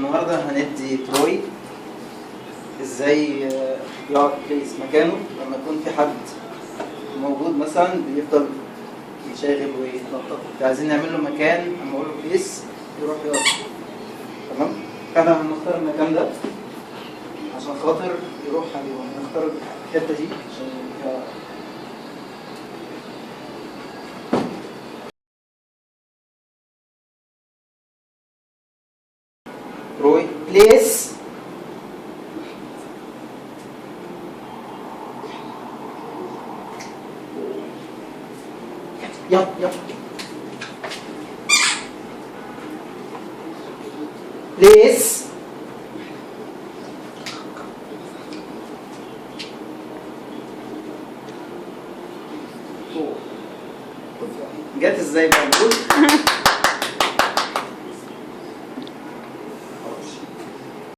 النهارده هندي تروي ازاي يقعد place مكانه لما يكون في حد موجود مثلا بيفضل يشاغب ويتنطط. عايزين نعمل له مكان، اما اقول له place يروح يقعد. تمام؟ فاحنا هنختار المكان ده عشان خاطر يروح عليه، هنختار الحتة دي عشان فيها تروي place. يلا يلا place. جت ازاي بقى؟